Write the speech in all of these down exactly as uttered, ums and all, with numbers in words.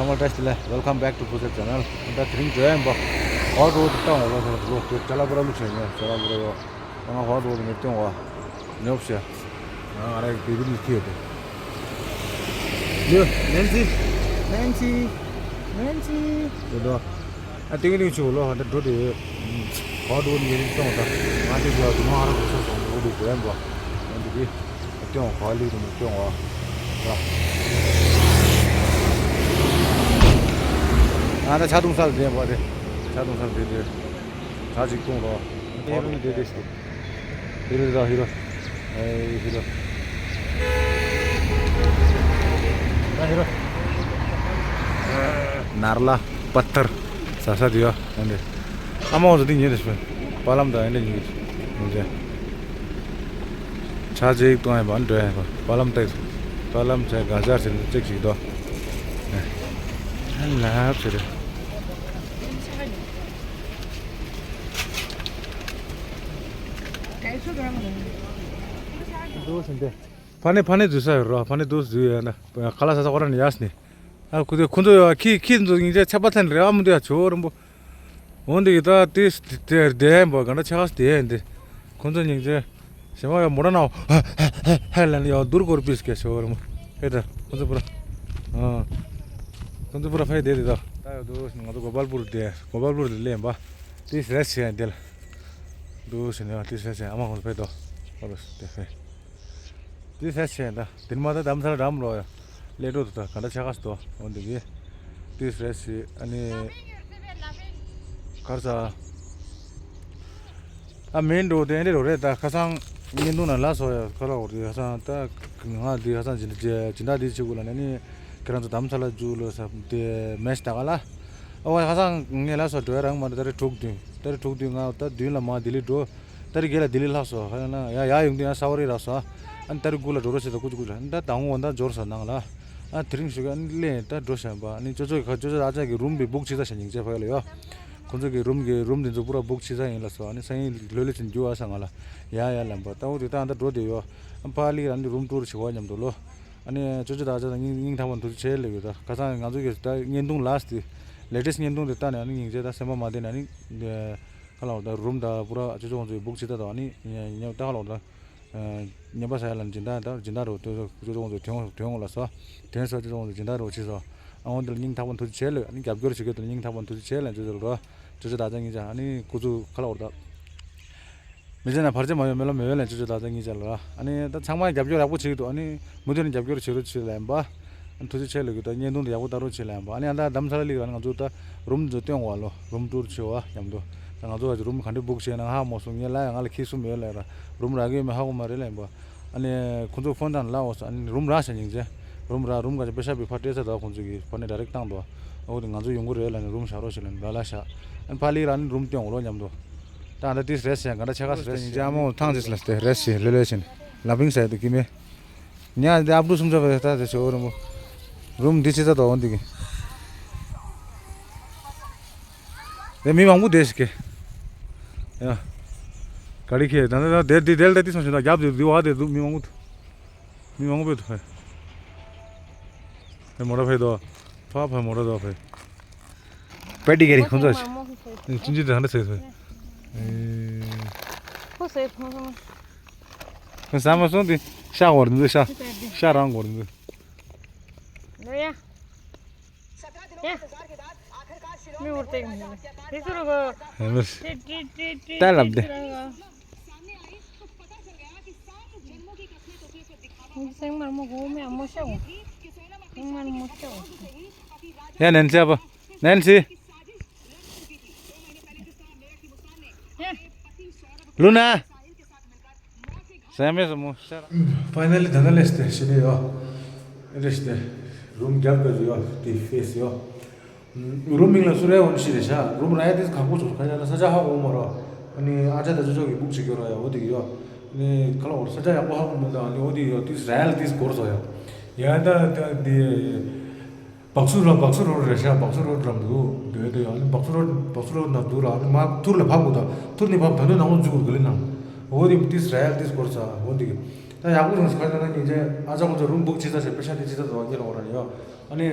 ཚང་མ་བཀྲ་ཤིས་བདེ་ལེགས། Welcome back to Phuset Channel. ད་དེ་རིང་འགྲོ་ཡ་ཡིན་པ། ཧོཊ་རོཌ་བཏང་བ་ལ་ལོ་ལོ་དེ་ཅ་ལག་པུ་ར་ལུག་ཆེན་ཡོད་ཅ་ལག་པུ་ར་ཡོད། ང་ཧོཊ་རོཌ་ནས་བཏང་བ་ཉོབ་ཤ། ང་ང་རང་གི་བེ་བི་ལི་ཁྱེར་ཡོད་དེ། ཡོ། ནན་སི། ནན་སི། ནན་སི། དེ་དོ། ཨ་ཏིང་ལིང་ཆུ་ལོ་ཧ་ད་འགྲོ་དེ་ཡོད། ཧོཊ་རོཌ་ནས་བཏང་བ་ད། ང་དེ་ཞུ་བ་དུ་མ་ཧ་ར་གོ་ས་སོང་ནས་འོ་དེ་འགྲོ་ཡ་ཡིན་པ། ཨ་འདི་གི། སྐྱོང་བ་ལི་དུ་མི་སྐྱོང་བ། ཨ་ད་ཆ་དུང་སལ་དེ་བ་དེ། ཆ་དུང་སལ་དེ་དེ། ཆ་ཅིག་དུང་རོ། དེ་རུ་དེ་དེ་སྟེ། ཧི་རོ་ཧི་རོ། ཨེ་ཧི་རོ། ད་ཧི་རོ། ནར་ལ་པ་ཐར། ས་ས་དེ་ཡོ། འོན་ཏེ། ཨ་མ་འོ་ཟོ་དེ་ཉེ་དེ་སྤེ། པ་ལམ་དང་ཨེ་འདྲ་ཉེ་དེ། འོན་ཏེ། ཆ་ཅིག་གཏོང་ཡ་བ་འགྲོ་ཡ་བ་པ་ལམ་ཏེ། པ་ལམ་ཚེ་ག་ཇར་ཚེ་ཅིག་ཅིག་དོ། ཨ་ལབ་ཚེ་རེ། འགྲོ་ཟིན་ཏེ། ཕ་ནི་ཕ་ནི་འཛུལ་ས་ཡོད་རོ། ཕ་ནི་འདུག་འཛུལ་ཡོད་ན། ཁ་ལག་ས་ས་ཁོ་ར་ནི་ཡས་ནི། ཨ་ཁུ་ཚོ་ཁོ་ཚོ་ཡོད་ཁྱི་ཁྱི་འཛུལ་ཡིན་ཚེ་ཆ་པ་ཐན་རེ་བ་མི་འདུག་ཡ་ཇོ་རིན་པོ། འོན་ཏེ་ད་དེ་དེ་དེ་ཡིན་པ་ག་འདྲ་ཆགས་དེ་ཡིན་ཏེ། ཁོང་ཚོ་སྙིང་རྗེ། ཞེ་མ་ཡ་མོ་ར་ན་ཧ་ཧ་ཧ་ལན་ཡ་རྡུར་སྐོར་པིས་ཀྱི་ཞོ་ར་མོ། ཧེ་ད་ཁོང་ཚོ་པུ་ར། ཨ། ཁོང་ཚོ་པུ་ར་ཕེ་དེ་དེ་ད། ད་ཡོད་དོ་ང་ཚོ་གོ་པལ་པུར་དེ་གོ་པལ་པུར་དེ་ལེན་པ། དེ་རེས་བྱས་དེ་ལ། དུ་ཞེ་ནས་དེ་རེས་བྱས་ཨ་མ་ཁོང་ཚོ་ཕེ་དོ། ཨོ་རོ་དེ་ཕེ། དེ་ཟེར་ཆེ་ད་དེ་མ་ད་དམ་སར་རམ་རོ་ཡ། ལས་འགྲོ་དུ་ད་ག་འདྲ་ཆ་ག་སྟོ་འོ་འདི་གི། དེ་ཟེར་ཆེ་ཨ་ནི། གར་ས། ཨ་མེན་འགྲོ་དེ་འདྲ་རོ་རེད་ད་ཁ་སང་བརྙན་ཐུང་ན་ལ་སོ་ཡ་ཁ་ལ་འོ་དེ་ཁ་སང་ད་ང་དེ་ཁ་སང་སྦྱིན་སྦྱིན་བདག་དེ་ཆེ་གུ་ལ་ནི་ནི་ཁྱེད་རང་ཚོ་དམ་ས་ལ་འཇུག་ལོ་ས་དེ་མེ་ཤ་ད་ག་ལ། ཨོ་ཁ་སང་ངས་ལ་སོ་འགྲོ་ཡ་རང་མ་ད་རེ་དྲུག་བདུན་ད་རེ་དྲུག་བདུན་ང་ད་བདུན་ལ་མ་ལྡི་ལི་འགྲོ། ད་རི་གེ་ལ་ལྡི་ལི་ལྷག་སོ། ཧ་ན་ཡ་ཡ་ཡོང་དུས་ཡང་ས་བ་རི་རག་སོ། ཨ་ནི་ད་རི་གུ་ལ་འགྲོ་རོགས་བྱེད་ད་ཀུ་ཅུ་ཀུ་ཅུ་ཨ་ནི་ད་དང་བོ་ད་འབྱོར་སོ་ནང་ལ། ཨ་དེ་རིང་ཞུ་ག་ཨ་ནི་ལེ་ད་འགྲོ་བཞིན་པ་ཨ་ནི་ཅོ་ཅོ་གི་ཁ་ཅོ་ཅོ་ཨ་ཅག་གི་རུམ་པའི་སྦུག་ཆི་ས་ཞིག་སྙིང་རྗེ་ཕ་གི་ལ་ཡོ། ཁོང་ཚོ་གི་རུམ་གི་རུམ་དེ་ཚོ་པུ་ར་སྦུག་ཆི་ས་ཡིན་ལ་སོ། ཨ་ནི་སང་ཉིན་ལོ་ལེ་ཆེན་རྒྱུ་ཨ་ས་ང་ལ་ཡ་ཡ་ལམ་པ་ད་འོ་དེ་ད་ཨ་ད་འགྲོ་དེ་ཡོ། ཨ་ཕ་ལི་ཨ་ནི་རུམ་ཊུར་བྱེད་བ་མཉམ་དུ་ལོ། ཨ་ནི་ཅོ་ཅོ་ད་ཨ་ཅག་ད་སྙིང་སྙིང་ཐག་པ་འདུ་ཆེ་ལེ་ཡོད་ད་ཁ་སང་ང་ཚོ་གི་ད་བརྙན་ཐུང་ལ་སི་ལེ་ཊེ་སི་བརྙན་ཐུང་དེ་ལྟ་ནས་ཨ་ནི་སྙིང་རྗེ་ད་སེམས་པ་མ་བདེ་ནས་ཨ་ནི། ཁ་ལོ་ད་རུམ་ད་པུ་ར་ཅོ་ཅོ་ཁོང་ཚོའི་སྦུག་ཆི་ད་དོ་ཨ་ནི་ཉ་ཉ་ད་ཁ་ལོ་ད་ཉ་པ་ས་ཡ་ལ་སྦྱིན་བདག་ད་སྦྱིན་བདག་རོ་ཏོ་ཅོ་ཅོ་ཁོང་ཚོའི་དོན་དོན་ལ་སོ་དོན་སོ་ཅོ་ཅོ་ཁོང་ཚོའི་སྦྱིན་བདག་རོ་ཆི་སོ་ཨ་འོན་དེ་ལ་སྙིང་ཐག་པ་ཐུགས་རྗེ་ཆེ་ལོ་ཨ་ནི་རྒྱབ་སྐྱོར་བྱེད་དགོས་དེ་ལ་སྙིང་ཐག་པ་ཐུགས་རྗེ་ཆེ་ལ་ཅོ་ཅོ་ལ་རོ་ཅོ་ཅོ་ད་ད་ཉིན་ཅ་ཨ་ནི་ཁོ་ཚོ་ཁ་ལོ་ད། མི་ཚེ་ན་བར་ཆད་མ་ཡོང་མེ་ལོ་མེ་བེ་ལན་ཅོ་ཅོ་ད་ད་ཉིན་ཅ་ལ་ར་ཨ་ནི་ད་ཚང་མ་རྒྱབ་སྐྱོར་ཡག་པོ་བྱེད་ཀྱི་འདུག་ཨ་ནི་མུ་མཐུད་ནས་རྒྱབ་སྐྱོར་བྱེད་རོགས་བྱེད་ལ་ཡིན་པ། ཨ་ཐུགས་རྗེ་ཆེ་ལོ་གི་ད་བརྙན་ཐུང་དེ་ཡག་པོ་ལྟ་རོགས་བྱེད་ལ་ཡིན་པ། ཨ་ནི་ཨ་ད་དམ་ས་ལ་ལིག་ར་ང་ཚོ་ད་རུམ་ཚོ་སྟོན་བ་ལོ་རུམ་ཊུར་བྱེད་བ་མཉམ་དུ་ད་ང་ཚོ་ཨ་ཅི་རུམ་ག་འདྲ་སྦུག་བྱས་ན་ཧ་མོ་སོང་ངས་ལ་ཡ་ང་ལ་ཁྱི་སུ་མེད་ལ་ཡ་ར་རུམ་རག་གི་མེད་ཧ་གོ་མ་རེད་ལ་ཡིན་པ། ཨ་ནི་ཁོང་ཚོ་ཕོན་དང་ལ་འོ་ས་ཨ་ནི་རུམ་རག་ཤ་སྙིང་རྗེ་རུམ་རག་རུམ་ག་ཅི་པེ་ཤ་བི་ཕ་སྤྲད་ས་ད་ཁོང་ཚོ་གི་ཕ་ནི་ཌའི་རེག་བཏང་དོ་ཨ་འོ་དེ་ང་ཚོ་ཡོང་གི་རེད་ལ་ནི་རུམ་བཞག་རོགས་བྱེད་ལ་ནི་ལ་ལ་ཤ་ཨ་ནི་ཕ་ལིག་ར་ནི་རུམ་སྟོན་བ་ལོ་མཉམ་དུ་ད་ཨ་ད་ཏིས་རེས་ཤ་ག་འདྲ་ཆ་ག་སི་རེས་ཤ་སྙིང་རྗེ་ཨ་མོ་ཐང་ཅིས་ལ་སྟེ་རེས་ཤ་ལོ་ལོ་ཤ་ལ་བིང་ས་ཡ་དུ་གི་མེ། ཉ་འདི་ཨབ་ཏུ་སུམ་ཚ་བ་ད་དེ་ཆོ་རུམ། རུམ་འདི་ཆི་ཚ་དོ་འོན་འདི་གི། དེ་མི་མང་པོ་དེ་ཞིག་གི། ཡ། ག་རི་ཁེ་ད་ད་དེ་དེ་དེ་ལ་ད་ཏི་སོང་ཞིག་ད་རྒྱབ་དེ་དེ་བ་དེ་དུ་མི་མང་པོ་དུ། མི་མང་པོ་དུ་ཕེ། ཕེ་མོ་ར་ཕེ་དོ། ཕ་ཕ་མོ་ར་དོ་ཕེ། པེ་ཏི་གེ་རི་ཁོང་ཚོ་ཞིག་ཅིན་ཅི་དེ་ཧ་འདྲ་ཚེ་ཕེ། ཁོ་ཟེར་ཁོང་ཚོ། ཟ་མ་སོང་དེ་ཤ་འོར་འདུག་ཤ་ཤ་རང་འོར་འདུག་ལོ་ཡ། ཡ། མི་འོར་ཏེ་མི་འདུག་དེ་ཚོ་རུ་གོ། ཧེ་མིས། ཏི་ཏི་ཏི་ཏི་ཏ་ལབ་དེ། ཏི་རང་ག་སེང་མར་མོ་གོ་མེ་མོ་ཤ་འོ། སེང་མར་མོ་ཤ་འོ། ཡ་ནན་ཅ་པ། ནན་སི། ཡ། ལུ་ན། ཟ་མེད་སོ་མོ་ཤ། ཕ་ནལ་ལི་ད་ནལ་ལེ་སྟེ་ཤི་ནི་ཡོ། ཨེ་རེ་སྟེ། རུམ་རྒྱབ་པའི་ཡོ། དེ་ཕེས་ཡོ། རུམ་མིང་ལ་སུ་རེ་འོན་ཤི་རེ་ཤ། རུམ་ར་ཡ་དེ་ཁག་པོ་ཚོ་ཁ་ཡ་ན་ས་ཆ་ཧ་གོ་མ་རོ། ཨ་ནི་ཨ་ཅག་ད་ཅོ་ཅོ་གི་སྦུག་ཅིག་ཡོ་རོ་ཡ་འོ་དེ་གི་ཡོ། ཨ་ནི་ཁ་ལ་འོ་ས་ཆ་ཡག་པོ་ཧ་གོ་མ་འདུག་ཨ་ནི་འོ་དེ་གི་ཡོ་དེ་ར་ཡ་ལ་དེ་སྐོར་ཚོ་ཡོ། ཡ་ད་ད་དེ། བག་སུ་ར་བག་སུ་རོ་རེ་ཤ་བག་སུ་རོ་འགྲམ་དུ་སྡོད་དེ་ཡང་བག་སུ་རོ་བག་སུ་རོ་ན་འདུག་ར་ཨ་ནི་མ་ཐུར་ལ་ཕབ་དགོས་ད་ཐུར་ནི་ཕབ་ད་ནི་ནང་ལོ་འཇུག་དགོས་ག་ལི་ནང་འོ་དེ་ཏིས་ར་ཡལ་ཏིས་སྐོར་ཚ་འོ་དེ་ད་ཡག་པོ་རང་སུ་ཁ་ན་ཉིན་ཅེ་ཨ་ཅག་ཁོ་ཚོ་རུམ་སྦུག་ཅི་ཚ་ཞེ་པེ་ཤ་ཏི་ཅི་ཚ་དོ་ཨ་ཉེ་ལ་འོ་ར་ནི་ཡོ་ཨ་ནི།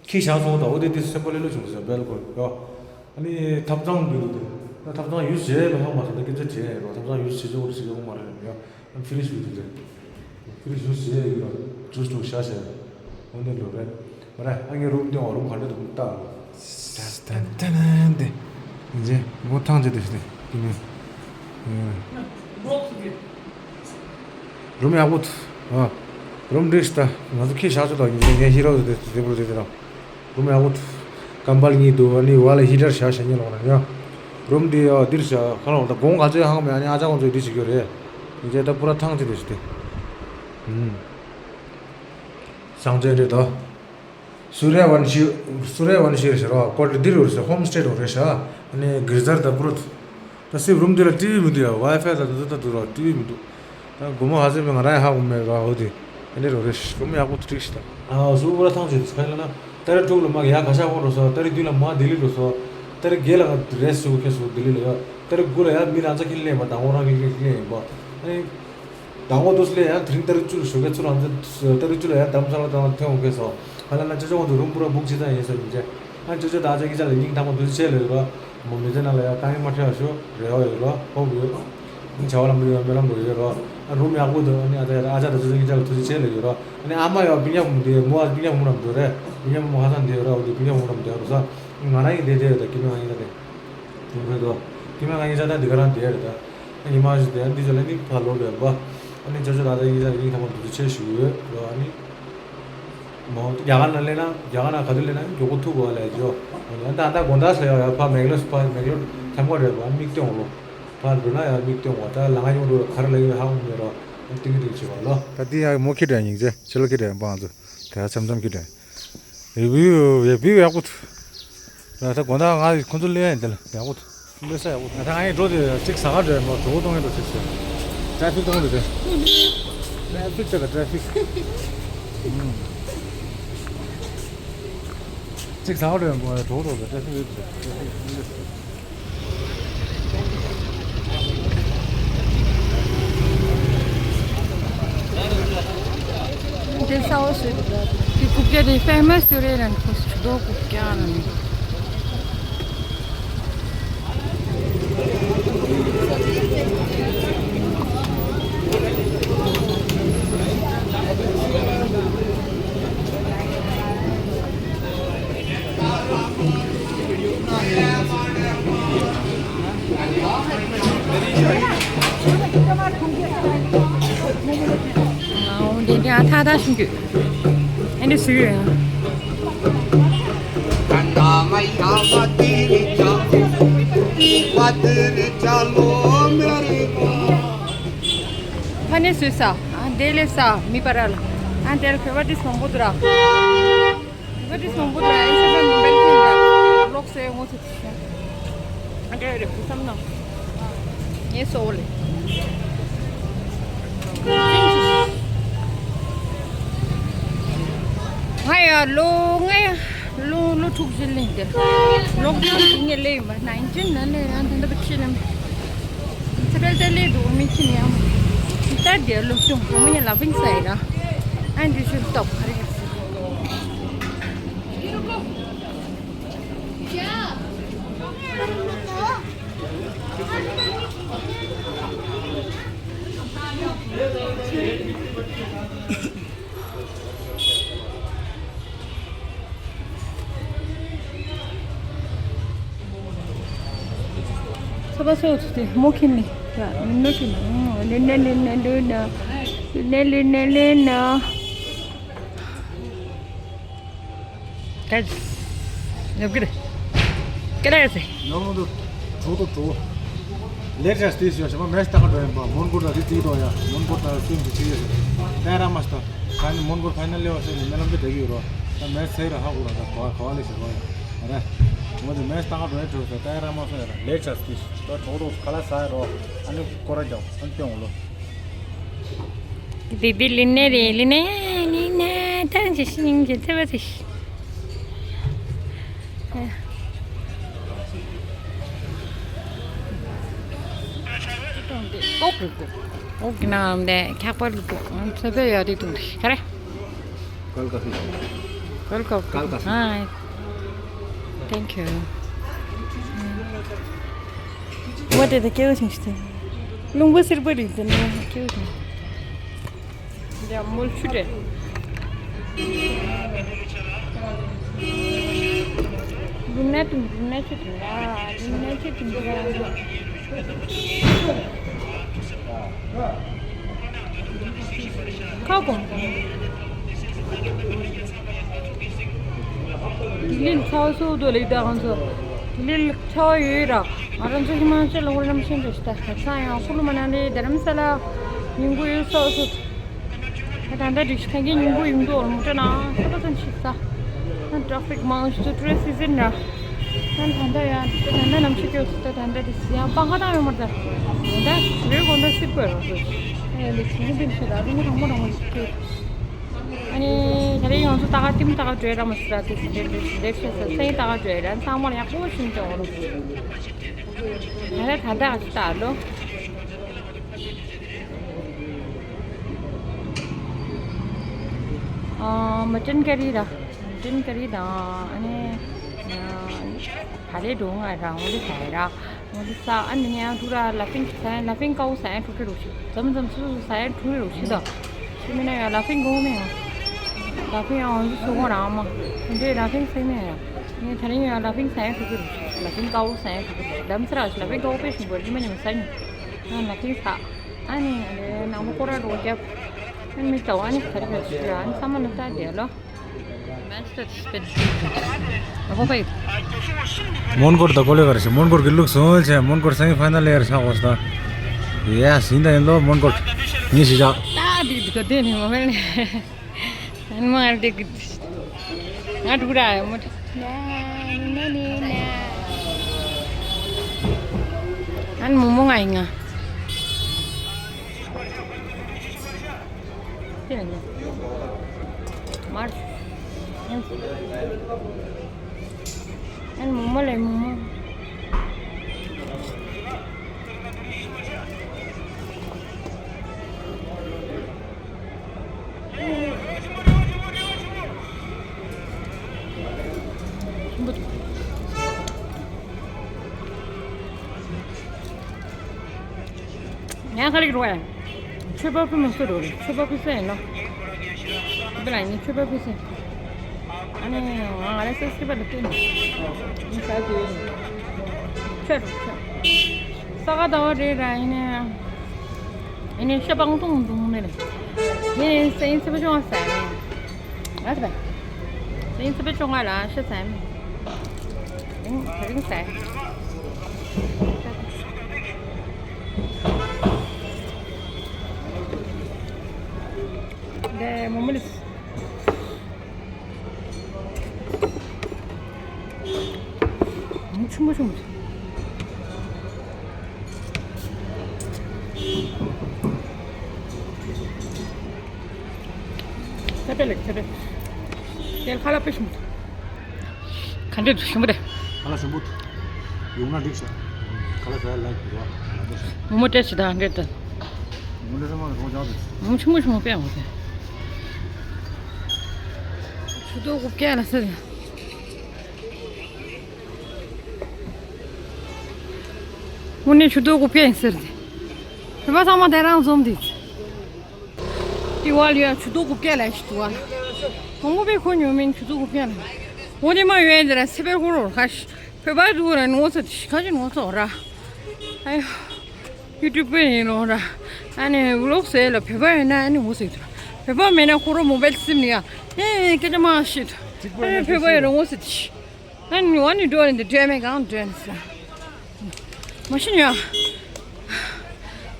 ཁྱི་ཞག་སོང་དང་འོ་དེ་དེ་སེམས་པ་ལེ་ལོ་བྱུང་ཟེར་བེལ་ཀོལ་ཡོ། ཨ་ནི་ཐབ་ཚང་འདུས་འདུག་དེ། ཐབ་ཚང་ཡུལ་བྱེད་ལ་ཧང་མ་སོང་ད་སྐད་ཆ་བྱེད་རོ། ཐབ་ཚང་ཡུལ་བྱེད་ཆོག་རེ་བྱེད་ཆོག་མ་རེད་ཡོ། ཨ་ཕི་རི་ཤུ་དེ་དེ། ཕི་རི་ཤུ་བྱེད་ཡོད་རོ། ཇུས་ཅུ་ཤ་བྱེད། འོ་དེ་འགྲོ་རེད། མ་རེད། ཨ་ངའི་རུམ་སྟེང་འོ་རུམ་ག་འདྲ་འདུག་ལྟ་རོ། ཏན་ཏན་ཏན་ཏན་དེ། ཡིན་ཅེ་མགོ་ཐང་ཅེ་དེ་ཤི་དེ་དེ་མིན། རུམ་ཡག་པོ་འདུག་ཨ། རུམ་འགྲིག་ཤི་ད། ང་ཚོ་ཁྱི་ཞག་ཚོ་དང་ངས་ཤི་རོགས་དེ་དེ་པོ་དེ་དེ་རང་། རུམ་ཡག་པོ་འདུག་ཀམ་པལ་གཉིས་འདུག་ཨ་ནི་བ་ལ་ཧི་ཊར་བཞག་བཞག་ཉེ་ལོག་ར་ཡ། རུམ་འདི་ཡ་འདིར་བཞག་ཁ་ལོག་ད་དགོང་ག་ཚོད་ཧང་མེད། ཨ་ནི་ཨ་ཅག་ཁོང་ཚོས་འདི་བྱེད་རྒྱུ་རེད། ཡིན་ཅེ་ད་པུ་ར་ཐང་ཅེ་དེ་ཤི་དེ། ཨུམ། སང་ཅེ་རེད་ད། སུ་རེ་ཝན་ཤི། སུ་རེ་ཝན་ཤི་རེད་ཤག་རོ། ཀོ་ཏི་འདིར་ཡོད་རེད་ཤག་ཧོམ་སྟེ་འགྲོ་རེད་ཤག་ཨ་ནི་གིར་ཛར་དང་པུ་རུ། ད་སིབ་རུམ་འདི་ལ་ཊི་ཝི་མི་འདུག་ཡ། ཝའི་ཕའི་དང་ད་ད་ད་འདུག་རོ། ཊི་ཝི་མི་འདུག་ད་སྒོར་མོ་ཧ་ཟེར་མི་ང་རང་ཡང་ཧ་གོ་མེད་རོ། འོ་དེ་ཨ་ནི་རོ་རེད་ཤག་རུམ་ཡག་པོ་འགྲིག་ཤི་ད། ཨ་སུ་པུ་ར་ཐང་ཅེ་དེ་ཕན་ལ་ན། ཏ་རིག་དྲུག་ལ་མ་གི་ཡ་ག་ཤ་ཧོ་འགྲོ་སོ། ཏ་རིག་བདུན་ལ་མ་ལྡི་ལི་འགྲོ་སོ། ཏ་རིག་བརྒྱད་ལ་ང་རེས་སུ་ཁེ་སུ་ལྡི་ལི་ལ་ཡོད། ཏ་རིག་དགུ་ལ་ཡ་མི་རང་ཚ་ཁྱི་ལེན་པ་དང་འོ་རང་གི་ལེན་ལེན་ཡིན་པ། ཨ་ནི། དང་པོ་དུས་ལས་ཡང་དེ་རིང་ཏ་རིག་བཅུ་ལ་ཞོགས་ཀས་ཚུར་རང་ཚོ་ཏ་རིག་བཅུ་ལ་ཡང་དམ་ས་ལ་དང་ཐོན་འོང་གས་སོ། ཧ་ལ་ན་ཅོ་ཅོ་ཁོང་ཚོ་རུམ་པུ་ར་བུག་བྱེད་ཙང་ཡིན་སོ་ཡིན་ཅེ། ཨ་ཅོ་ཅོ་ད་ཅག་གི་ཅག་ལ་སྙིང་ཐག་པ་འདུ་ཆེ་ལོས་རོ། མོ་མི་ཚེ་ནང་ལ་ཡང་དཀའ་ངལ་མ་འཕྲད་པ་ཞུ་རེ་བ་ཡོད་རོ། ཧོབ་ཡོད། ཨ་བྱ་བ་ལམ་འགྲོ་ཡོད་སྨོན་ལམ་འགྲོ་ཡོད་རོ། ཨ་རུམ་ཡག་པོ་འདུག་ཨ་ནི་ཨ་ཅག་ཨ་ཅག་ད་ཅོ་ཅོ་གི་ཅག་ལ་ཐུགས་རྗེ་ཆེ་ལོས་ཡོད་རོ། ཨ་ནི་ཨ་མ་ཡོད་པི་ཉག་མོ་དེ་མོ་ཨ་པི་ཉག་མོ་རམ་འགྲོ་རེད། པི་ཉག་མོ་ཧ་སང་དེ་ཡོད་རོ། འོ་དེ་པི་ཉག་མོ་རམ་དེ་རོ་ས། ང་རང་ཡིན་དེ་དེ་ཡོད་ད་ཀི་མེ་ང་ཡིན་ད་དེ། དུང་ཕོད་དོ། ཀི་མ་ང་ཡིན་ཆ་ད་འདི་ག་རང་དེ་རེད་ད། ཨ་ཉི་མ་ཞིག་དེ་འདི་ཚོ་ལ་ནི་ཕ་ལོ་ལོས་པ། ཨ་ནི་ཅོ་ཅོ་ད་ད་ཡིན་ཆ་ད་ཡིན་ཐ་མ་འདུ་ཚོད་ཆེ་ཞུ་ཡོད་རོ། ཨ་ནི། མོ་རྒྱ་གར་ན་ལས་ན་རྒྱ་གར་ན་ག་དུས་ལས་ན་མགྱོགས་པོ་ཐུག་གོ་ལས་ཇོ། ཨ་ནི་ཨ་ད་ཨ་ད་དགོང་དག་ས་ཡོད་ཡ་ཕ་མེག་ལོ་ཕ་མེག་ལོ་ཐེམ་གོ་རེད་པ། ཨ་མིག་སྟོན་ལོ། ཕ་འགྲོ་ན་ཡ་མིག་སྟོན་གོ་ད་ལ་ང་ཡོང་རོ་ག་རེ་ལ་ཡོད་ཧ་གོ་མེད་རོ། ཨ་ཏིག་ཏིག་བྱེད་པ་ལོ། ད་འདི་ཡ་མོ་ཁྱི་འདྲ་ཡིན་ཅེ་ཕྱི་ལོ་ཁྱི་འདྲ་ཡིན་པ་ང་ཚོ་དེ་ཧ་འཆམ་འཆམ་ཁྱི་འདྲ་ཡིན། ཡ་བིའུ་ཡ་བིའུ་ཡག་པོ་འདུག་ད་ད་དགོང་དག་ང་ཁོང་ཚོ་སླེབས་ཡ་ཡིན་དེ་ལ་ཡག་པོ་འདུག་སླེབས་ས་ཡག་པོ་འདུག་ད་ང་ཡི་འགྲོ་དེ་གཅིག་ཟ་ག་འགྲོ་ཡ་མོ་གྲོགས་གཏོང་ཡ་འགྲོ་གཅིག་ཟེར། ཊེ་ཕིག་གཏོང་དེ་དེ། ཊེ་ཕིག་ཟེར་ད་ཊེ་ཕིག་གཅིག་ཟ་ག་འགྲོ་ཡ་མོ་གྲོགས་གཏོང་དེ་ཊེ་ཕིག་ཡོད་དེ། འདི་ས་འོ་སུ། འདི་ཀུ་ཀྱ་འདི་ཕེ་མ་སུ་རེད་ལན་ཁོ་སུ་དོ་ཀུ་ཀྱ་ལན། འདི་འདྲ་ཐ་ཐ་ཞིག་འདུག་ཨ་འདི་སུ་ཡོད། ཕ་ནི་སུས་ས། ཨ་འདི་ལས་ས་མི་པ་ར་ལ། ཨ་འདི་ལ་ཁོ་བ་འདི་སོང་པོ་འདུག་ར། ཁོ་བ་འདི་སོང་པོ་འདུག་ར། ཨེ་ས་པན་མོ་བེལ་ཁྱེན་ར་ལོག་སེ་ངོ་ཚ། ཨ་འདྲ་རེད་བུ་བསམ་ན། ངས་སོ་ལེ། ང་ཡ་ལོ་ང་ཡ་ལོ་ལོ་དྲུག་ཅུ་ལེན་དེ། ལོག་ཌའོན་དེ་ངས་ལེ་ཡིན་པ་ནའིན་ཊིན་ན་ལེ་ཡང་དེ་འདྲ་པ་ཕྱི་ལམ། ཚ་པེལ་ཏེ་ལེ་འགྲོ་མི་ཕྱི་ནས་ཡང་། ད་དེ་ལོ་ཆུང་བུ་མོ་ཡ་ལ་ཕིང་སའི་ར། ཨན་དི་ཤུ་སྟོབ་ཁ་རེ། ཚ་པ་སོ་ཚུ་དེ་མོ་ཁྱིམ་ནི། ཡ་ནོ་ཁྱིམ་ནི། ནོ་ནོ་ནོ་ནོ་ནོ་ནོ། ནོ་ནོ་ནོ་ནོ་ནོ། ཀ་ཡོད་ཀི་རེད། ཀི་རེད་ཟེར། ནོ་ནོ་ནོ། གྲོགས་དོ་གྲོགས། ལེགས་ཆ་སྟེ་ཞོ་ཞེ་མ་མེ་སྟག་འགྲོ་ཡིན་པ་མོན་གོ་ད་རི་ཏི་དོ་ཡ་མོན་གོ་ད་སུན་གི་ཅི་ཡོད། ཏེ་ར་མ་སྟ། ད་ནི་མོན་གོ་ཕ་ན་ལེ་བ་སེ་ནི་མེ་ལམ་དེ་དེ་གི་རོ། ད་མེ་སེ་ར་ཧ་གོ་ར་ད་གོ་གོ་ལེ་ཞེ་རོ་ཡ། ར། ངོ་དེ་མེ་སྟག་འགྲོ་ཡ་གྲོགས་ད་ཏེ་ར་མ་སོ་ཡ་ར་ལེགས་ཆ་སྟེ་ཞོ། ད་གྲོགས་དོ་ཁ་ལ་ས་ཡ་རོ། ཨ་ནི་ཀོ་ར་རྒྱབ་ཨ་ནི་ཏེ་འོང་ལོ། བི་བི་ལི་ནེ་རེ་ལི་ནེ་ལི་ནེ་ཐང་ཆེ་ཤི་ཉིང་ཆེ་ཐེ་བ་ཐེ་ཤི། ཨོག་རུ་ཏུ། ཨོག་གི་ནང་དེ་ཁྱག་པ་རུ་ཏུ། ཚེ་བེ་ཡ་རི་ཏུ་ཁ་རེ། ཀལ་ཀ་ཧི། Welcome. Welcome. Hi. Thank you. What is the cute thing? Lumbu sirpa ri den cute. Ya mul chute. Lunatu, lunatu, lunatu. ཁ་སྐོམ། ལྡི་ལིར་ཚ་བ་སུ་དོ་ལེགས་ད་ང་ཚོ། ལྡི་ལིར་ཚ་བ་ཡོད་ར། ང་རང་ཚོ་ཧི་མ་ཅལ་ལ་འོ་རམ་ཤིན་ཏུ་ཤི་ད་ཁ་ཚང་ཡང་ཀུ་ལུ་མ་ན་ལི་དྷ་རམ་ས་ལ་ཉིན་གུང་ཡོད་ཚ་བ་སུ། ད་ད་ལྟ་རིགས་ཁ་གི་ཉིན་གུང་ཡིན་དུ་འོར་མུ་ཏྲ་ན་ཁ་ད་ཚན་ཤི་ས། ད་ཊ་ཕིག་མང་ཤི་ཏུ་ཊུ་རི་སི་ཛན་ར། ད་ད་ད་ཡ་ད་ད་ནམ་ཤི་ཀྱོ་ད་ད་ད་དི་སི་ཡང་པང་ཁ་ད་ཡོད་མར་ད། ད་རེ་གོ་ད་སི་པར་ར་སོ། ཨེ་ལེ་ཆི་ནི་བིན་ཤི་ད་རུང་རང་མོ་རང་མོ་ཡིན་ཀྱོ། ཨ་ནི་ད་རེས་ང་ཚོ་ད་ག་ཏིམ་ད་ག་བྲོས་ར་མ་སི་ར་ཏི་སི་ལེ་ལེ་ལེ་ཤ་ས་སེང་ད་ག་བྲོས་ར་ཚང་མ་ལ་ཡག་པོ་ཞིག་འཇོག་རོགས། ད་རེས་ད་ད་ག་ཅི་ད་ལོ། ཨ་མ་ཊན་ཀ་རི་ར། མ་ཊན་ཀ་རི་དང་ཨ་ནི་ད་རེས་འགྲོ་ང་རང་ངོ་ལི་ས་ཡ་ར། ངོ་ལི་ས་ཨ་ནི་ཡང་ཐུ་ར་ལ་ཕིང་ས་ཡ་ལ་ཕིང་ཀའོ་ས་ཡ་ཐུ་ཁེ་རུ་ཤི། ཙམ་ཙམ་སུ་སུ་ས་ཡ་ཐུ་ཁེ་རུ་ཤི་ད། ཤི་མི་ན་ཡ་ལ་ཕིང་གོ་མི་ཡང་། ལ་ཕིང་ཡང་ངོ་ལི་སུ་གོ་རང་མ། དེ་འདྲའི་ལ་ཕིང་སེང་མི་ཡང་། ངས་ད་རིང་ཡང་ལ་ཕིང་ས་ཡ་ཐུ་ཁེ་རུ་ཤི། ལ་ཕིང་ཀའོ་ས་ཡ་ཐུ་ཁེ་རུ་ཤི། ལམ་སེ་ར་ཤི་ལ་ཕིང་ཀའོ་པེ་ཤི་འབོར་ཉི་མ་ཉི་མ་ས་ཉི། ང་ལ་ཕིང་ས། ཨ་ནི་ནང་པོ་སྐོར་ར་རོ་རྒྱབ། ཨ་ནི་མི་ལྟ་བ་ནི་ཁ་རི་ཁ་རི་ཤི་ར་ཨ་ནི་ཚང་མ་ལ་ལྟ་དེ་ལོ། མོན་གྷོ་ད་གོ་ལེ་ག་རེ་ཤི་མོན་གྷོ་གི་ལུགས་སོང་ཆེ། མོན་གྷོ་སེ་མི་ཕ་ཡི་ནལ་ལ་ཡར་ཆགས་འོ་ད། ཡ་ཟིན་ད་ཡིན་ལོ་མོན་གྷོ་ངས་ཤི་ཆགས། ད་དེ་ག་དེ་ནི་མ་མེད་ནི། ཨན་མ་ཨར་དེ་གི་ང་འགྲོ་ར་ཡོད་མོད། ཨན་མོ་མོ་ང་ཡིན་ང་། དེ་ནི་མར། ཨན་མོ་མོ་ལེ་མོ་མོ། ཉལ་ཁ་ལིག་རོ་ཨེ། ཆོས་པ་ཕུ་མ་སུ་རོ་རེ་ཆོས་པ་ཕུ་སེ་ཡིན་ལོ། ཨ་བི་ལ་ཉི་ཆོས་པ་ཕུ་སེ། ཨ་ནི་ང་རེ་སེ་སི་པ་ལ་བསྟན་ནས་ཉི་ས་དེ་ཡིན། ཆོས་རོ་ཆོས། ས་ག་ཟླ་བ་རེ་ར་ཡིན་ནས། ཡིན་ནས་ཤ་པང་ཐུང་ཐུང་ནས་རེད། ཡིན་ནས་སེ་ཡིན་སེ་པ་ཅུང་ཟ་ནས། ང་ད། དེ་རིང་ཚེས་པ་བཅོ་ལྔ་ལ་ཤ་ཟ་ཡིན། དེ་རིང་དེ་རིང་ཟ་ཡིན། འདི་མོ་མོ་ལི། མོ་ཆུང་མོ་ཆུང་མོ། ཚ་པེ་ལེགས་ཚ་པེ། དེ་ཁ་ལག་པེ་ཞིམ། ག་འདྲས་འདུག་ཞིམ་པོ་རེད། ཁ་ལག་ཞིམ་པོ། ཡོང་ན་འགྲིག་ཤག་ཁ་ལག་ཟ་ཡ་ལ་འགྱུར་བ་ལ་པོ་ཞིག་མོ་མོ་ཏྲེ་ཞིག་དང་འདྲས་དང་། མོ་ནི་རེ་མ་རོ་ཅག་ཟེར། མོ་ཆུང་མོ་ཆུང་མོ་དཔེ་འོ་དེ། ཆུ་ཏོག་དགུ་བརྒྱ་ལ་ཟེར། དངོས་གནས་ཆུ་ཏོག་དགུ་བརྒྱ་ཡིན་ཟེར་ཏེ། བོད་པ་ཚང་མ་དེ་རང་འཛོམས་ཏེ། ཏི་ཝ་ལི་ཡ་ཆུ་ཏོག་དགུ་བརྒྱ་ལས་ཞིག་ཏུ་བ། དང་པོ་པའི་ཁོ་ཉོ་མིན་ཆུ་ཏོག་དགུ་བརྒྱ་ལ། འོ་དེ་མ་ཡོད་དེ་ར་སེ་པེར་ཁོ་རོ་ཁ་ཤི། བོད་པ་དུ་ར་ངོ་ཚ་ཁ་ཤི་ངོ་ཚ་ར། ཨ་ཡ། ཡུ་ཊུབ་པེ་ཡིན་རོ་ར། ཨ་ནི་ཝི་ལོག་ཟེར་ལ་བོད་པ་ཡོད་ན་ཨ་ནི་ངོ་ཚ་ཡོད་དུ་ར། བོད་པ་མེད་ན་ཁོ་རོ་མོ་བེལ་སིམ་ནི་ཡ། ཨེ་སྐད་ཆ་མ་ཤི་དུ། ཨ་ནི་བོད་པ་ཡོད་ར་ངོ་ཚ་དི་ཤི། ཨ་ནི་ཝ་ནི་འགྲོ་ནི་འདི་འདྲ་མེད་གང་འདྲ་ནི་ས། མ་ཤི་ནི་ཡ།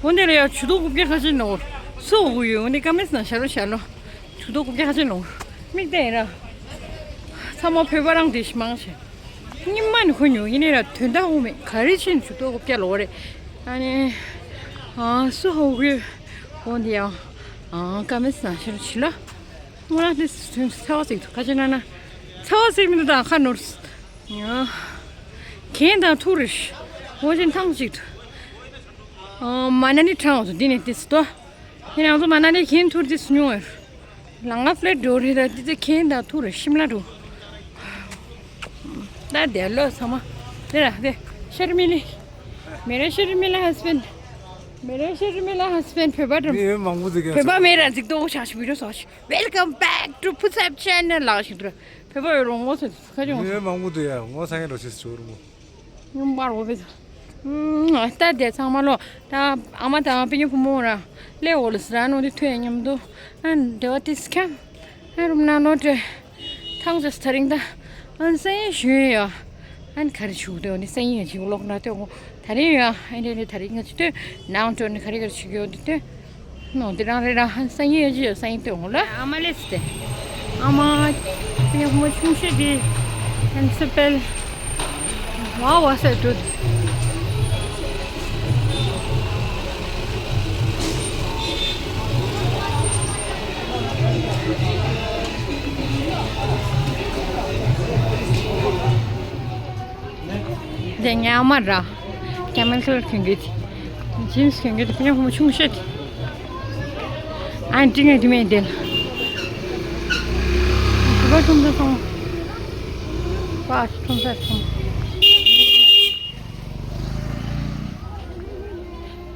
འོ་འདི་ལ་ཡ་ཆུ་ཏོག་དགུ་བརྒྱ་ཁ་ཤས་ནོར། སུ་འོ་ཡོད་འོ་འདི་ཀ་མེད་ན་ཤ་རུ་ཤ་ལོ། ཆུ་ཏོག་དགུ་བརྒྱ་ཁ་ཤས་ནོར། མིག་བལྟས་ཡིན་ར། ཚང་མ་བོད་པ་རང་དེ་ཤི་མང་ཤེ། སྙིང་མ་ནི་ཁོ་ཉོ་ཡིན་ནི་ར་དོན་དག་འོ་མེད་ག་རེ་ཕྱིན་ཆུ་ཏོག་དགུ་བརྒྱ་ལོ་རེད། ཨ་ནི། ཨ་སུ་འོ་ཡོད། འོ་འདི་ཡ། ཨ་ཀ་མེད་ན་ཤ་རུ་ཤི་ལ། ང་རང་དེ་ཚེ་བ་ཟིག་ཐུག་ཁ་ཆེ་ན་ན། ཚེ་བ་ཟིག་མི་འདུག་དང་ཁ་ནོར། ཁྱེད་དང་ཐུག་རེ། འོ་ཅན་ཐང་ཅིག་ཐུག་མ་ན་ནི་དྲང་འོ་འདི་ནས་དེ་སུ་ཏོ། ཁྱེད་རང་ཚོ་མ་ན་ནི་ཁྱེད་ཐུག་དེ་སུ་ཉུང་བར། ལ་ང་ཕ་ལེ་འགྲོ་རེད་ད། དེ་ཚེ་ཁེན་ད་ཐུག་རེད་ཤིམ་ལ་འགྲོ། ད་དེ་ལོ་ཚང་མ་དེ་ར་དེ་ཤར་མི་ལི། མེ་ར་ཤར་མི་ལ་ཧས་བེན། མེ་ར་ཤར་མི་ལ་ཧས་བེན་བོད་པ་འགྲོ། མི་ཡོད་མང་པོ་འདུག་གས། བོད་པ་མེ་ར་འཛིག་ཏོ་ཆགས་ཤིག་བི་ཌིའོ་སོགས་ཤིག Welcome back to Putsap channel ལགས་ཤིག་འདུག་ར། བོད་པ་ཡོད་རོང་མོ་ཚོ་ཁ་ཅུང་། མི་ཡོད་མང་པོ་འདུག་ཡ། ངོ་ཚ་ངན་འགྲོ་ཤེས་སུ་ཆོག་རོང་མོ། ཉུང་བར་འོ་བེ་ཚ། ད་དེ་ཚང་མ་ལོ། ད་ཨ་མ་དང་སྤུན་ཉེ་བུ་མོ་ར་ལས་འོ་ལ་སི་ར་ནོ་དེ་ཐོས་མཉམ་དུ། ཨན་དེ་བ་ཏིས་ཁམ། ཨན་རུམ་ན་ནོ་དེ། ཐང་ཅེས་ཐ་རིང་ད། ཨན་སང་ཡེ་ཞུ་ཡོ། ཨན་ག་རེ་ཞུ་དེ་འོ་ནི་སང་ཡེ་ཞུ་ལོག་ན་དེ་འོ། ད་རིང་ཡོ། ཨན་དེ་ནི་ད་རིང་ང་ཅི་དེ། ནང་དོན་ནི་ག་རེ་ག་རེ་ཞུ་གི་ཡོད་དེ། ནོ་དེ་རང་རེ་རང་ཧན་སང་ཡེ་ཇི་སང་ཡེ་དེ་འོང་ལ། ཨ་མ་ལེས་ཏེ། ཨ་མ་ཡག་མོ་ཆུང་ཤོས་དེ་ཧན་སི་པེལ། ཝ་ཝ་སེ་ཏུ། དེ་ཉག་མ་ར། ཀེ་མལ་ཁ་ལར་གྱོན་གྱི་དེ། ཇིན་སི་གྱོན་གྱི་དེ་ཕ་ཉག་ཕོ་མོ་ཆུང་ཤོས་དེ། ཨན་ཏི་ངས་དེ་མེད་དེ་ལ། ག་ཁྲོམ་ས་སོང་། པ་ཁྲོམ་ས་སོང་།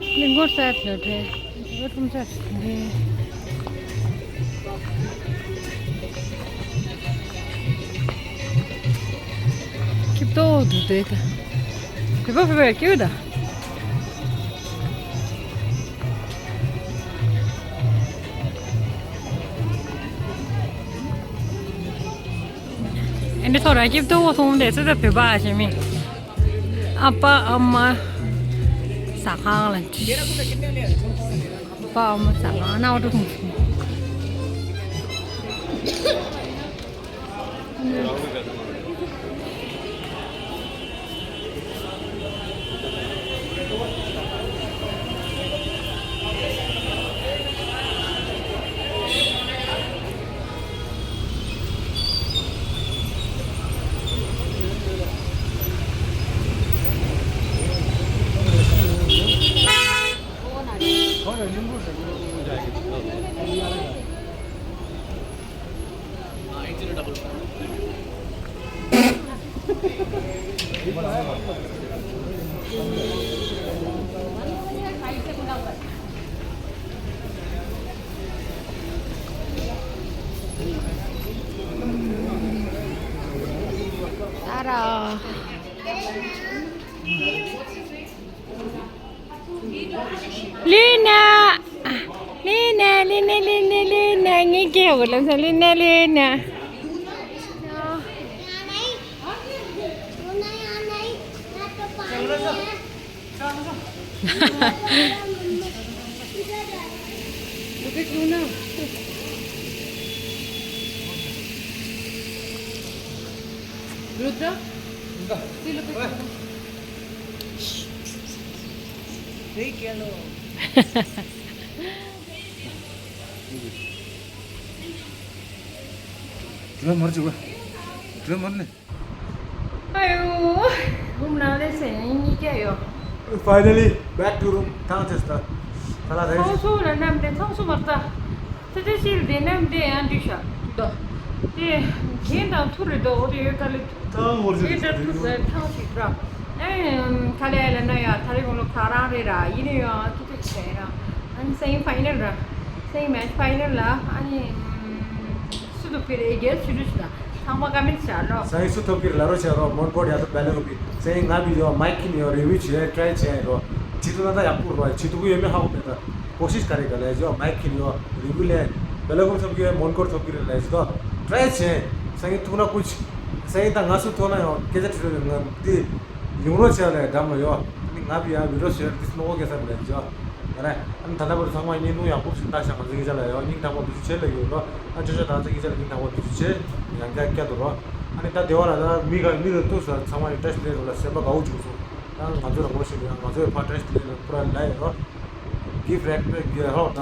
གླིང་སྐོར་ས་ཐོས་ཐོས། ག་ཁྲོམ་ས་ཐོས་ཐོས། ཁྱི་ཏོ་དུ་དེ་ད། བེ་བ་བེ་བ་ཀྱུ་ད། ཨེ་འདི་ཐོ་ར་ཀྱི་ཏོ་ཐོང་དེ་ཚོ་ད་བེ་བ་ཞེ་མི། ཨ་ཕ་ཨ་མ་ཟ་ཁང་ལ། ཨ་ཕ་ཨ་མ་ཟ་ཁང་ན་འོ་ཏོ་ཐོང་། ཨ་ར། ལི་ན། ལི་ན་ལི་ན་ལི་ན་ལི་ན་ངའི་སྐད་འོག་ལ་ལི་ན་ལི་ན། Look at Luna. Rudra? See, look at Luna. Very yellow. Drawing མར་བྱེད་དགོས། Drawing མར་ནས། ཨ་ཡོ། རུམ་ནང་ལས་སེ་གཉིས་ཀ་ཡོད། Finally back to room. ཐང་ཆད་ད། ད་ལ་རེད། ཚང་སུ་ལ་ནམ་དེ་ཚང་སུ་མར་ད། ད་ད་ཤིལ་དེ་ནམ་དེ་ཡང་འདྲི་ཤ། ད། དེ། གན་དང་ཐུ་རེད་དོ་འོ་དེ་ཡོད་ཀ་ལེ། ད་ངོར་ཞིག་དེ་ད་ཐུ་རེད་ཐང་ཞིག་ར། ཨེ། ཁ་ལེ་ལ་ན་ཡ་ཐ་རེ་གོང་ལོ་ཁ་རང་རེད་ར་ཡིན་ནི་ཡང་ཐུ་ཐུ་ཆེ་ར། ཨ་ནི་སེ་མི་ཕ་ཡི་ནལ་ར། སེ་མི་མེ་ཆི་ཕ་ཡི་ནལ་ལ་ཨ་ནི། སུ་ཐོབ་ཀྱི་རེད་རྒྱལ་ཆུ་ཆུ་ཆུ་ན་ཚང་མ་ཀ་མེད་བྱ་རོགས། སང་ཉིན་སུ་ཐོབ་ཀྱི་རེད་ལ་རོགས་བྱ་རོགས། མོན་གྷོ་ཡ་ཐོབ་བེ་ལ་ཀོ་པི། སང་ཉིན་ང་བི་ཡོ་མའིག་ཁིན་ཡོ་རི་བིའུ་བྱེད་ཡ་ཊི་རའི་བྱེད་ཡ་རོགས། བྱེད་ཐུབ་ན་ད་ཡག་པོ་རོགས། བྱེད་ཐུབ་ཀྱི་ཡོད་མེད་ཧ་གོ་མེད་ད། ཀོ་ཤིཤ་ག་རེ་ག་ལས་ཡོ་མའིག་ཁིན་ཡོ་རི་བིའུ་ལས། བེ་ལ་ཀོ་པི་ཐོབ་ཀྱི་ཡོད་མོན་གྷོ་ཐོབ་ཀྱི་རེད་ལས་ཟེར་དོ། ཊི་རའི་བྱེད། སང་ཉིན་ཐུབ་ན་ཀུ་ཆི། སང་ཉིན་ད་ང་སུ་ཐོབ་ན་ཡང་སྐད་ཆ་དྲི་དྲི་ང་འདི། ཡོང་རོགས་བྱས་ལས་འགྲམ་ལ་ཡོད། ཨ་ནི་ང་བི་ཡ་བི་རོ་ཞེས་ཏིས་མོ་གོ་སྐལ་བཟང་ལས་བྱོས། ཡ་རེད། ཨ་ནི་ད་ལྟ་བར་ཚང་མ་བརྙན་ཐུང་ཡག་པོ་ཞིག་ལྟ་ཤག་ང་ཚོའི་སྐད་ཆ་ལ་ཡོད། སྙིང་ཐག་པ་ཐུགས་རྗེ་ཆེ་ལབ་ཡོད་རོ། ཨ་ཅོ་ཅོ་ད་ང་ཚོའི་སྐད་ཆ་ལ་སྙིང་ཐག་པ་ཐུགས་རྗེ་ཆེ། ཡང་བསྐྱར་བསྐྱར་དུ་རོ། ཨ་ནི་ད་སྡེ་བ་ལ་ད་མི་ག་མི་རེ་ཐུག་ས་ཚང་མ་ཡི་བཀྲ་ཤིས་བདེ་ལེགས་ལ་སེམས་པ་དགའ་བོ་བྱུང་སོང་། ད་ང་ཚོ་རང་མོ་ཞིག་ཡང་ང་ཚོའི་ཕ་བཀྲ་ཤིས་བདེ་ལེགས་ལ་པུ་ར་ལ་ཡོད་རོ། Give respect, give ཧོ་ད་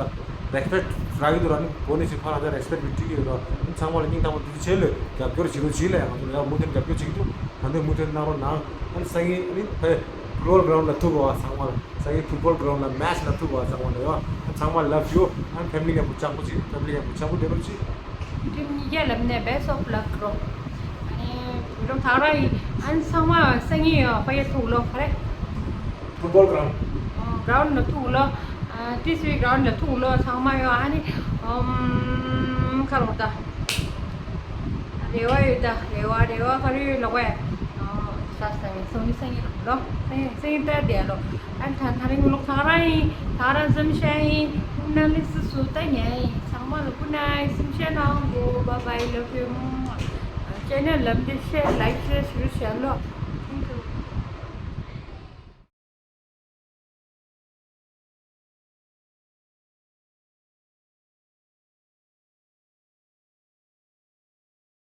རེ་སི་པེག་རག་གི་འདུག་ར། ནི་གོ་ནས་ཞིག་ཕ་རང་ཚོ་རེ་སི་པེག་མི་སྤྲད་ཀྱི་ཡོད་རོ། ཨ་ནི་ཚང་མ་ལ་སྙིང་ཐག་པ་ཐུགས་རྗེ་ཆེ་ལབ། རྒྱབ་སྐྱོར་བྱེད་རོགས་བྱེད་ལ་ཡང་ང་ཚོ་ལ་ཡང་མུ་མཐུད་རྒྱབ་སྐྱོར་བྱེད་ཀྱི་འདུག་ད་འདི་མུ་མཐུད་གནང་རོགས་གནང་། ཨ་ནི་སང་ཉིན་ཨ་ནི་ཕེ་ཕུཊ་བོལ་གྷ་རའུན་ཌི་ལ་ཐུག་གོ་བ་ཚང་མ་ལ། སང་ཉིན་ཕུཊ་བོལ་གྷ་རའུན་ཌི་ལ་མེ་ཆི་ལ་ཐུག་གོ་བ་ཚང་མ་ལ་ཡོ། ཨ་ ཚང་མ་love you། ཨ་ཕེ་མི་ལི་ཡག་པོ་ཅག་པོ་ཅིག་ཕེ་མི་ལི་ཡག་པོ་ཅག་པོ་བསྡད་པ་ཅིག Team གཉིས་ཀ་ལབ་ནས་best of luck རོ། ཨ་ནི་ལོ་ཐག་ར་ཡིན། ཨ་ནི་ཚང་མ་སང་ཉིན་ཡོད་པ་ཡ་ཐུག་ལོ་ཁ་རེ། Football ground. Ground ལ་ཐུག་ལོ། ཨ་ཏི་སི་ཝི་ground ལ་ཐུག་ལོ། ཚང་མ་ཡོད། ཨ་ནི་ཨམ་ཁ་རོ་ད། རེ་བ་ཡོད་ད། རེ་བ་རེ་བ་ག་རེ་ཡོད་ལོག་པས། ཨ་ས་སང་ཉིན་སང་ཉིན་སང་ཉིན་ལོ། སང་ཉིན་སང་ཉིན་ལྟ་དེ་ལོ། ཨ་ད་ད་རིང་ལོ་ཐག་ར་ཡིན། ཐག་ར་ཟིམ་ཤ་ཡིན། ཀུན་ན་ལི་སི་སུ་ད་ཉ་ཡིན། ཚང་མ་ལོ་good night། སིམ་ཤ་ནང་གོ bye bye love you། channel ལམ་འདི་share like share ཞུ་ཤ་ལོ།